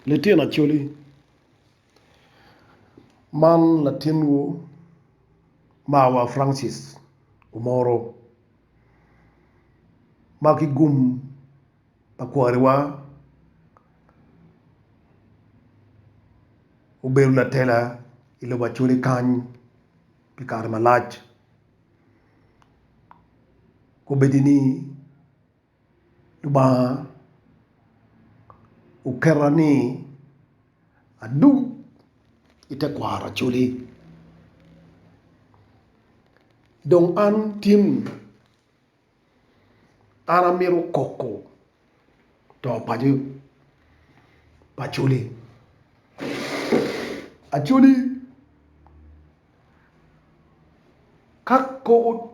Litino Acholi man latinwu mawa Francis Omoro ma ki gum pa kwariwa obedo latela i lobo Acholi kany pi kare malac obedi ni Lubanga oketa ni adug i tekwaro Acholi dong an tin an amito koko to paco pa Acholi. Acholi ka koko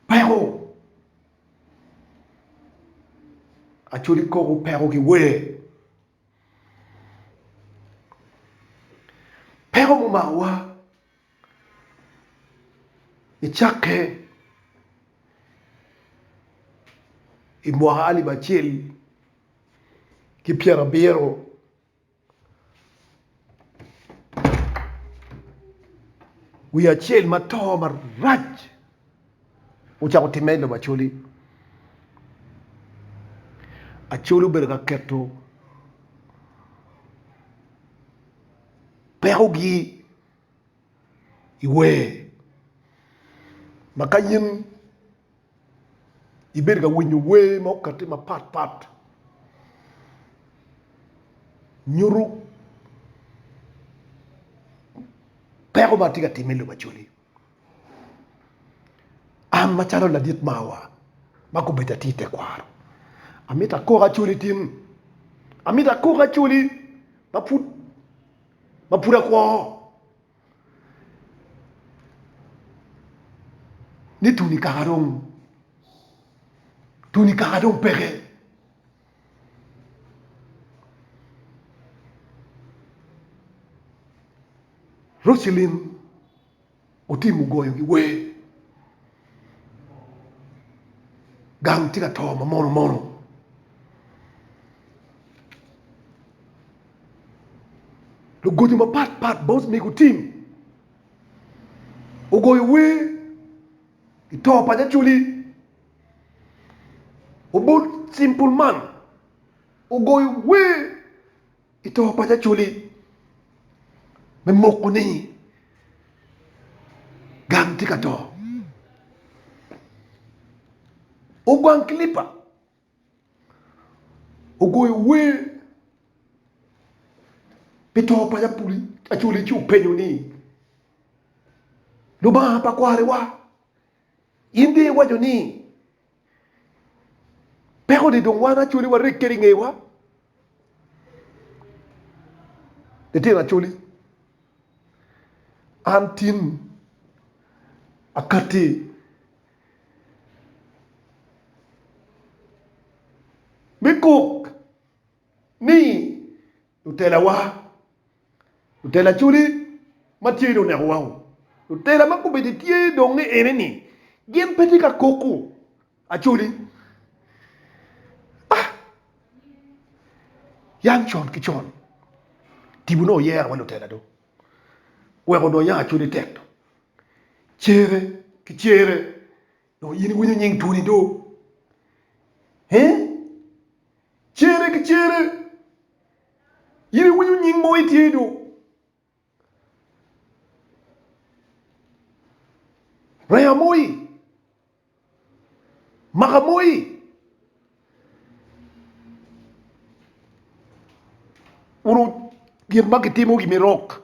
Peko Acholi koko peko ki wer peko mumakowa nicakke i mwaka alip acel ki pyerabiro. Wiye acel ma to marac ocako timme i lobo Acholi. Acholi obedo ka keto pekogi i wer ma ka in Ibedo ka winyo wer ma okatti mapat pat nyuto peko ma tye ka timme i lobo Acholi. An macalo ladit mawa ma kobedo atye i tekwaro amito akok Acholi tin, amito akok Acholi ma pud akwo. Ni tuni kaka dong tuni kaka dong peke. Rocelyn otimo goyo ki wer gang tye ka to ma mono mono. Lugoco mapat pat bot mego tim ogoyo wer i to pa Jaculi obol Simple Man ogoyo wer i to pa Jaculi me moko ni gang tye ka to. Ogwang Kilipa ogoyo wer pi to pa Acholi ci openyo ni, Lubanga pa kwariwa, in dong iwaco ni peko-ni dong wan Acholi wareg kwede i ngewa? Litino Acholi, an tin akatti Me kok ni lutelawa, lutela Acholi ma tye ni onekowa o, lutela ma kobedo tye dong ni ene ni gin pe tye ka koko Acholi. Ah! Yang con ki con tipo nongo oyero wa lutela do, weko dong yang Acholi tek do. Cere ki cere Dong in iwinyo nying twoni do? Ee, cere ki cere, in iwinyo nying mo itye do? Renga moi, maka moi, wunu gin ma gitimo gimirok.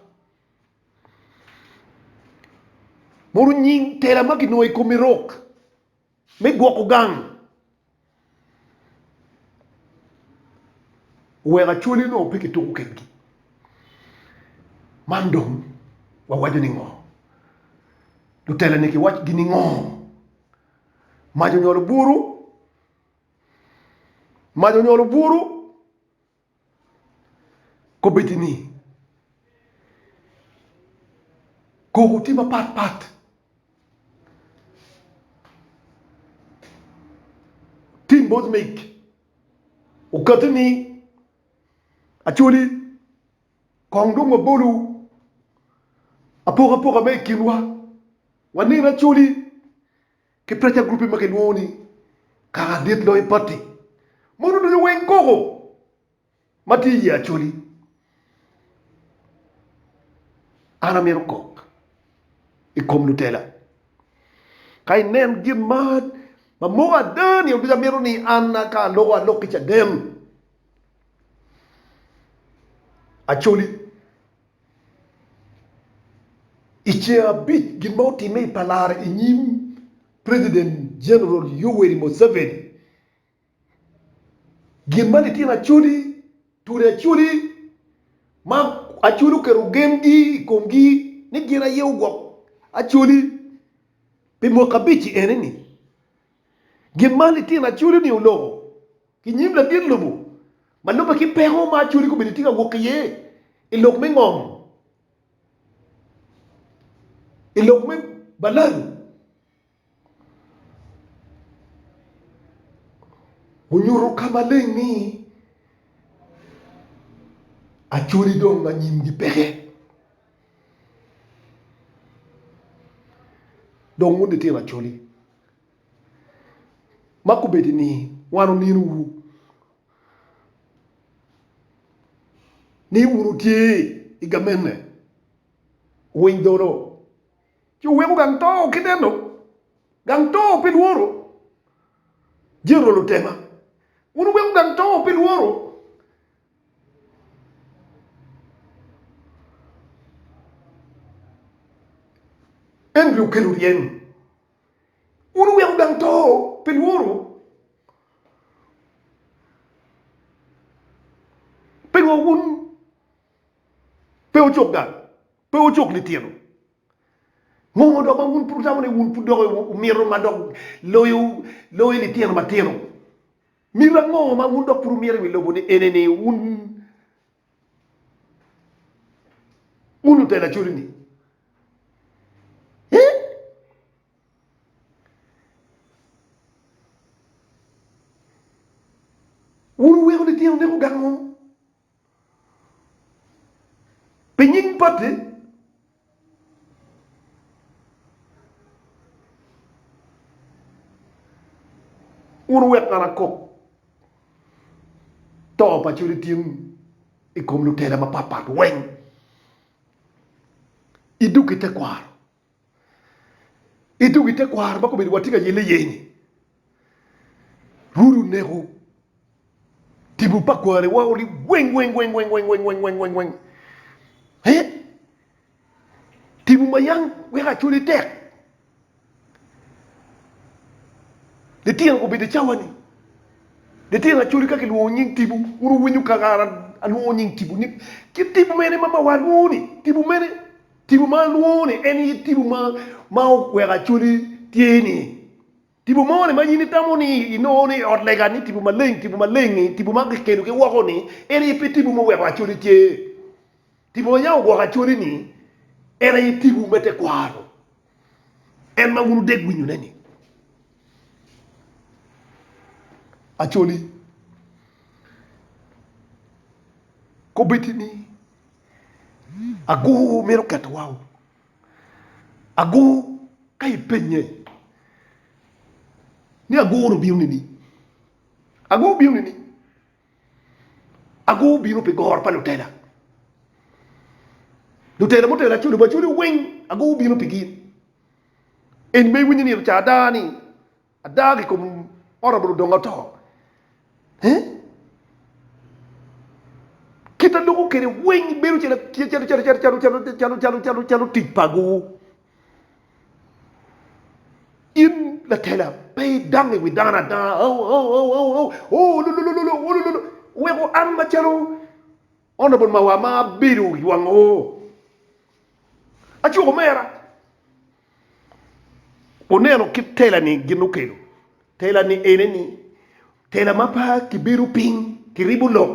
Mono nying tela ma kinongo i kom rok me gwoko gang oweko Acholi onongo pe kituko kedgi. Man dong wawaco ni ngo? Lutela-ni kiwacgi ni ngo? Mac onywalo buru, mac onywalo buru. Kombeddi ni, koko tye mapat pat. Tim bot meg okati ni. Acholi, kong dong wabolu apokapoka me i kinwa, wanen Acholi ki preca gurup ma kilwongo ni Kaka Dit Loyo Pati. Mono ducu weng koko ma tye i Acholi. An amito kok i kom lutela. Ka inen gin ma moko ada nino ducu amito ni an ka aloko alok ki caden. Acholi i ceng abic gin ma otimme i Palara i nyim President General Yoweri Museveni Gin ma litino Acholi, turi Acholi ma Acholi oketo gengi i komgi ni gin aye ogwok Acholi pi mwaka abic-ci ene-ni. Gin ma litino Acholi-ni oloko ki nyim ladit lobo ma lubbe ki peko ma Acholi gubedo tye ka wok iye i lok me ngom, i lok me balalu. Onyuto ka maleng ni Acholi dong anyimgi peke. Dong wun litino Acholi ma kombeddi ni wan oninowu ni wun wutye i gamene wuwiny dolo. Ci oweko gang to ki neno gang to pi lworo. General otema. Wun wuweko gang to pi lworo. Henry okelo ryem. Wun wuweko gang to pi lworo. Pingo wun pe wucuk gang? Pe wucuk litino. Ngo dok ma wun pud wutamo ni wun pud dok wumito ma dok loyo loyo litino matino? Miti ango ma wun dok pud wumito i wi lobo ni ene ni wun wun lutela coli-ni? Eh? Wun wuweko litino neko gango? Pi nying pati, wun wuwek an akok to pa cwiny tin i kom lutela mapatpat weng i dog ki tekwaro. I dog ki tekwaro ma kobedo watye ka yelle iye-ni, Ruth oneko tipo pa kware woko ni weng weng weng weng weng weng weng weng weng weng eh tipo ma yang weko acoli tek litino gubedo i cawa ni litino acoli ka kilwongo nying tipo wun wuwinyo ka alwongo nying tipo ni kit tipo mene ma wa alwongo ni tipo mene tipo ma alwongo ni en aye tipo ma ma oweko acoli tye ni Tipo mo-ni ma in itamo ni inongo ni i ot lega ni tipo maleng, tipo maleng-ngi, tipo ma kikelo ki woko-ni, en aye pe tipo muweko Acholi tye. Tipo ma yam ogwoko Acholi-ni, en aye tipo me tekwaro, en ma wun wudek winyone-ni. Acholi kobeddi ni agur mito ketowa. Agur ka ipenye ni agur obino nining? Agur obino nining? Agur obino pi goro pa lutela. Lutela mutelo Acholi wa Acholi weng agur obino pi gin. Eni ma iwinyo nino ca ada ni ada ki kom Honourable Odonga Oto. Eh? Kit a loko kwede weng bedo calo calo calo calo calo calo calo calo calo calo tic pa agogo. In latela pe idang i wi dano adanga au au au au au oh lolololo olololo weko an macalo honorable mawa ma abedo i wang oo acuko mera. Wuneno kit tela-ni gin okelo? Tela-ni ene-ni, tela ma pe kibedo piny kiribo lok.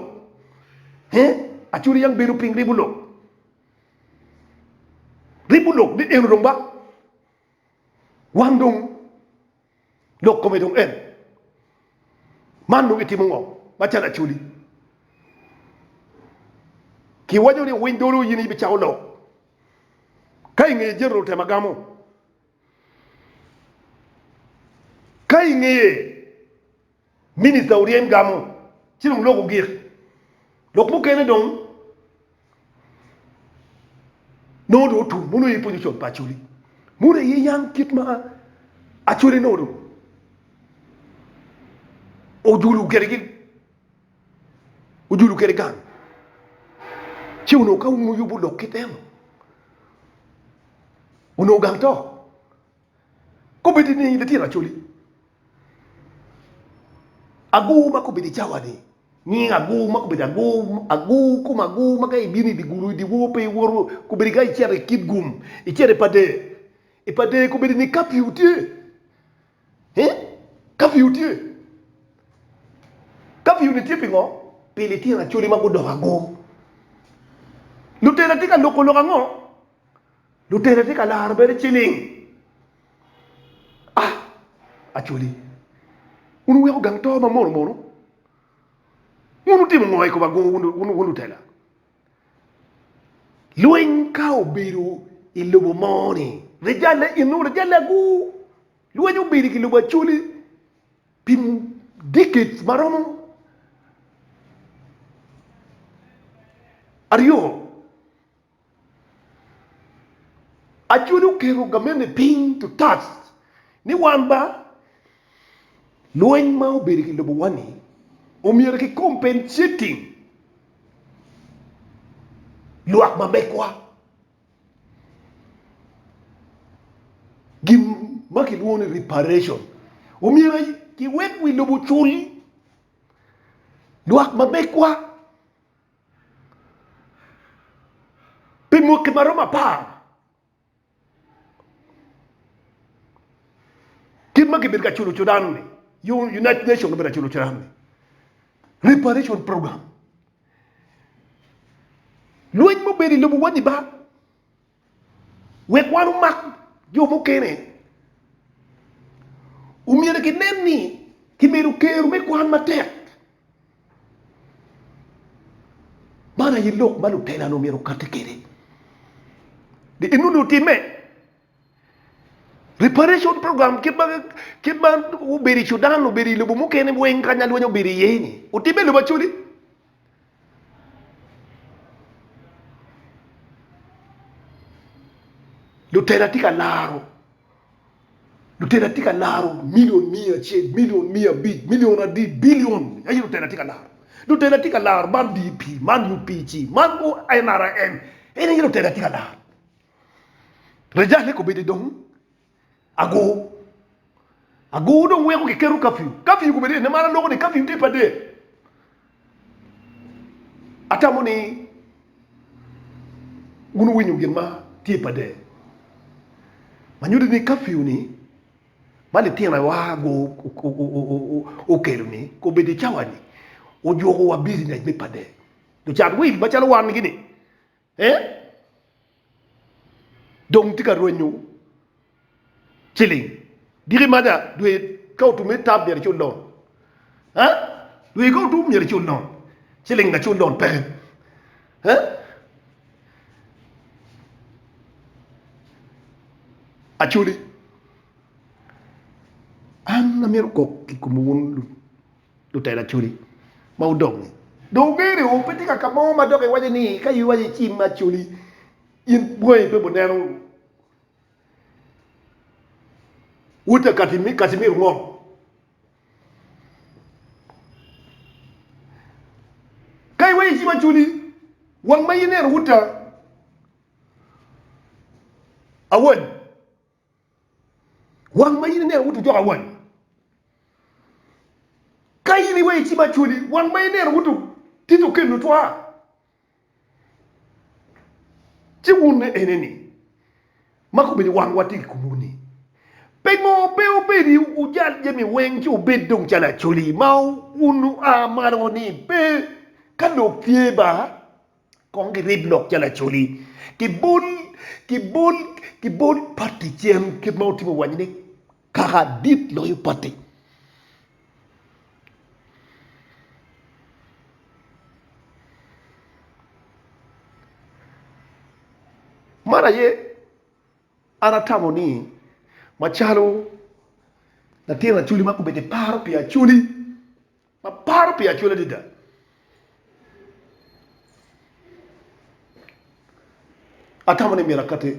Acholi yang bedo piny ribo lok. Ribo lok ni eno dong ba, wan dong lok kome dong en. Man dong itimo ngo macalo Acholi? Kiwaco ni owiny dolo in ibicako lok. Ka ingeye General Otema gamo. Ka ingeye Minista oryem gamo ci dong lok ogik. Lok mukene dong nongo dong otum mono aye pocicon pa Acholi. Mono aye yang kit ma Acholi nongo dong ojulo kwede ojulo kwede gang. Ci onongo ka wun wuyubo lok kit eno onongo gang to. Kobedo ni litino Acholi agur ma kobedo i cawa-ni, nying agur ma kobedo agur, agur kom agur ma ka ibino i dye gulu i dye wor pe iwoto, kobedo ka icito i Kitgum, icito i Pader, i Pader kobedo ni kapiu tye, ee, kapiu tye, kapiu-ni tye pingo? Pi litino Acholi ma gudoko agur. Lutela tye ka loko lok ango? Lutela tye ka laro bene ciling. Ah, Acholi, wun wuweko gang to ma mono mono? Wun wutimo ngo i kom agungu wun lutela? Lweny ka obedo i lobo mo-ni, rijalle eno, rijalle agur. Lweny obedo i lobo Acholi pi decades ma romo aryo. Acholi oketo gamente piny to task ni wan ba lweny ma obedo i lobo wa ni omyero ki compensating lwak ma megwa gin ma kilwongo ni reparation omyero kiwek wi lobo ocul lwak ma megwa. Pi mwaki ma romo apar, kit ma kibedo ka culo Cudan-ni, United Nations obedo ka culo Cudan-ni, reparation program. Lweny ma obedo i lobowa-ni ba, wek wan omak jo mukene, omyero kinen ni kimedo kero me kwan matek. Man aye lok ma lutela-ni omyero okatti kwede. Enoni otimme, reparation program kit ma kit ma obedo i Sudan, obedo i lobo mukene weng kanya lweny obedo iye-ni, otimme i lobo Acholi. Lutela tye ka laro Lutela tye ka laro milion miya acel, milion miya abic, milion adi, bilion aye lutela tye ka laro. Lutela tye ka laro man DP, man UPC, man NRM, en aye lutela tye ka laro. Rejalle kobedo dong agur. Agur dong weko kiketo kapiu. Kapiu kobedo ene man aloko ni kapiu tye pa del. Atamo ni wun wuwinyo gin ma tye pa der ma nyuto ni kapiu-ni ma litinowa okelo-ni obedo i cawa-ni ojuko wa bijinec me pa der. Lucat wil macalo wan gini dong tye ka rwenyo ciling diki maca dwe ka otum me tab myero icul loan dwe ka otum myero icul loan ciling lacul loan peke Acholi an amito kok i kom wun lutela Acholi ma wudong-ngi dong wungeyo ni pe tye ka mo ma dok iwaco ni ka iwaco icim Acholi in bwangi pe buneno Wod pa Kacimiro ngo? Ka iweyo icim acoli, wang ma in ineno wod ta awany, wang ma in ineno wod ojok awany. Ka in iweyo icim acoli, wang ma ineno wod Tito Okello Cwa. Ci wun ene-ni, ma kobedo wangwa tye i komwu-ni, pingo pe wubed wujal jami weng ci wubed dong calo Acholi ma wun wua malo ni pe ka lok tye ba kong girib lok calo Acholi kibol kibol kibol pati cen kit ma wutimo wanyo ni kaka dit loyo pati. Man aye an atamo ni macalo latin Acholi ma kobedo paro pi Acholi, ma paro pi Acholi adada. Atamo ni myero akati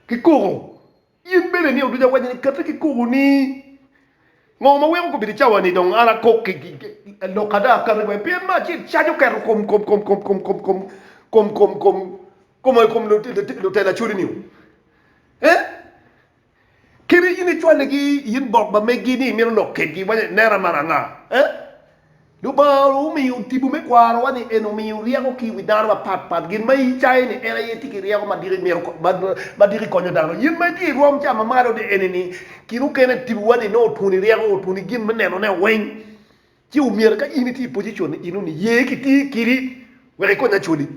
ki koko. In bene nino ducu awaco ni kati ki koko ni ngo ma weko kobedo i cawa ni dong an akok ki lok ada akati wek pien ma acel cac oketo kom kom kom kom kom kom kom kom kom kom kom kom lutela Acholi ni eh Kadi in icwaligi i inbox ma megi ni imito lok kedgi, iwaco ni, Nena man anga? Eh? Lubanga omiyo tipo me kwarowa ni en omiyo ryeko ki i wi dano mapat pat. Gin ma icayo ni en aye tye ki ryeko ma diki mito ma diki konyo dano. In ma itye i rwom ca ma malo ni eni ni kine mukene tipowa ni nongo otwoni ryeko, otwoni gin me nenone weng. Ci omyero ka in itye i pocicon ni eno ni ye ki ti kidi wek ikony Acholi.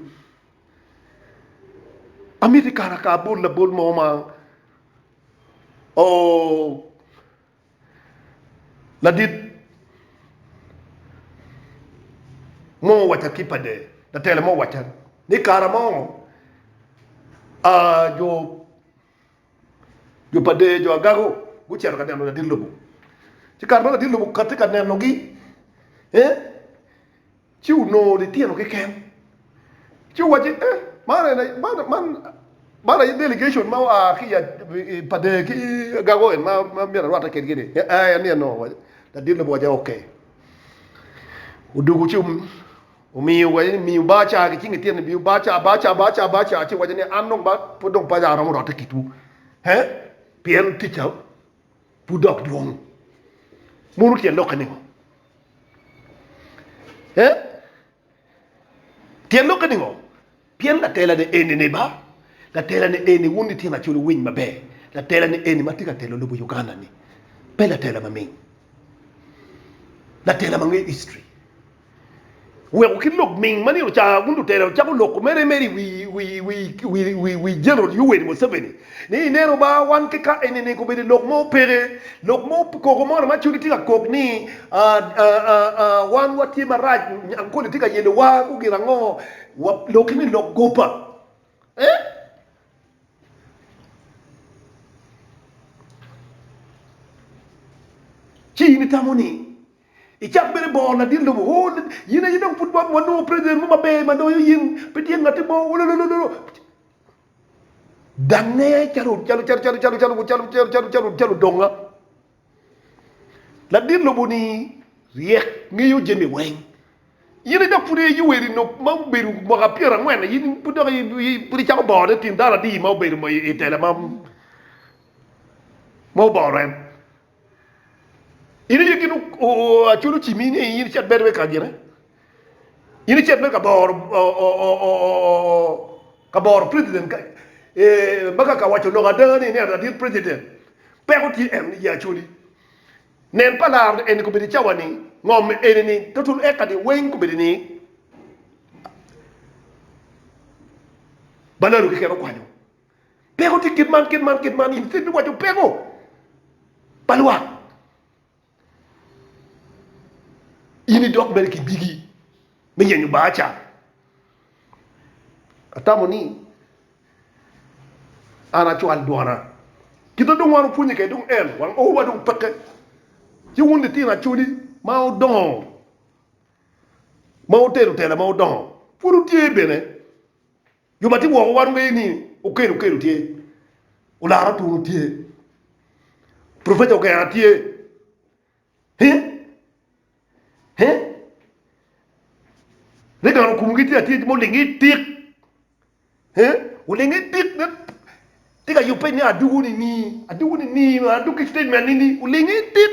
Amiti kara ka abol labol mo ma Oo, ladit mo owacca ki pade, latela mo owacca ni kara mo jo jo pade jo agago gucito ka neno ladit lobo. Ci kare ma ladit lobo okati ka nenogi, eh, Ci onongo litino keken. Ci owacci, Eh, man ene, man, man, man aye delegation ma oa ki i Pader ki Agago en ma, ma myero arwatte kedgi-ni. Eh, en ni owaco. Ladit lobo owaco, Ok. Odwogo ci omiyo waco ni miyo bar ca ki cing litino ni miyo bar ca, bar ca, bar ca, bar ca. Ci owaco ni an dong ba, pud dong pe aromo rotte kitwu. Eh, pien ticca pud dok dwong. Mono tyen lokke ningo? Eh? Tyen lokke ningo? Pien latela-ni eni-ni ba, latela-ni eni wun litino acol wuwiny maber, latela-ni eni ma tye ka telo lobo Uganda-ni pe latela maming, latela ma ngeyo history. Weko ki lok ming ma nino ca wun lutela wucako loko mere mere i wi General Yoweri Museveni ni ineno ba wan ki ka eni ni kobedo lok mo peke lok mo koko mo ma Acholi tye ka kok ni wan watye marac Ankole tye ka yelo wa ku gin ango loki ni lok gopa eh ci in itamo ni Icak bene boro ladit lobo, Oo, in aye dong pud wanongo president mo maber ma loyo in, pe tye ngatti mo, ololololo. Dange calo calo calo calo calo calo calo calo calo calo calo donga. Ladit lobo ni ryek ngeyo jami weng. In aye dok pud aye Yoweri nok ma obedo mwaka pyerangwen in pud dok pud icako borone tin dano adi ma obedo i tela ma ma oboro en. In aye gin acol ocimi ni in icit mere ka gine? In icit mere ka boro ka boro president ma ka ka waco lok ada ni inen ladit president peko tye en i Acholi. Nen pa laro eni kobedo i cawa ni ngom eni ni total acre ni weng kobedo ni Balalu keken okwanyo. Peko tye kit man, kit man, kit man, instead me waco peko pa lwak, in idok mere ki bigi me yenyo baaca. Atamo ni an acwal dwona kit ma dong wan opwonye kwede dong en wang owa dong peke ci wun litino Acholi ma wudongo ma wutelo tela ma wudongo pud wutye bene. Jo ma tye woko wan wangeyo ni Okello Okello tye, Olara Otunu tye, Professor Ogera tye, he? He? Reagan Okumu tye atye mulinge itik, he? Olinge itik tye ka yubbe ni adugu ni ni, adugu ni ni, adugu ki statement ni ni, olinge itik.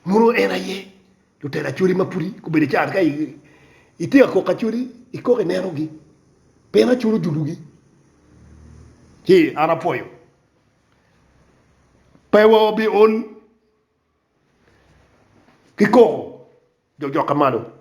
Mono en aye lutela Acholi ma pudi gubedo i cat ka itye ka koko Acholi ikoko inenogi pien Acholi ojulogi ci an apwoyo pe wa obi ol ki koko jo jok ka malo.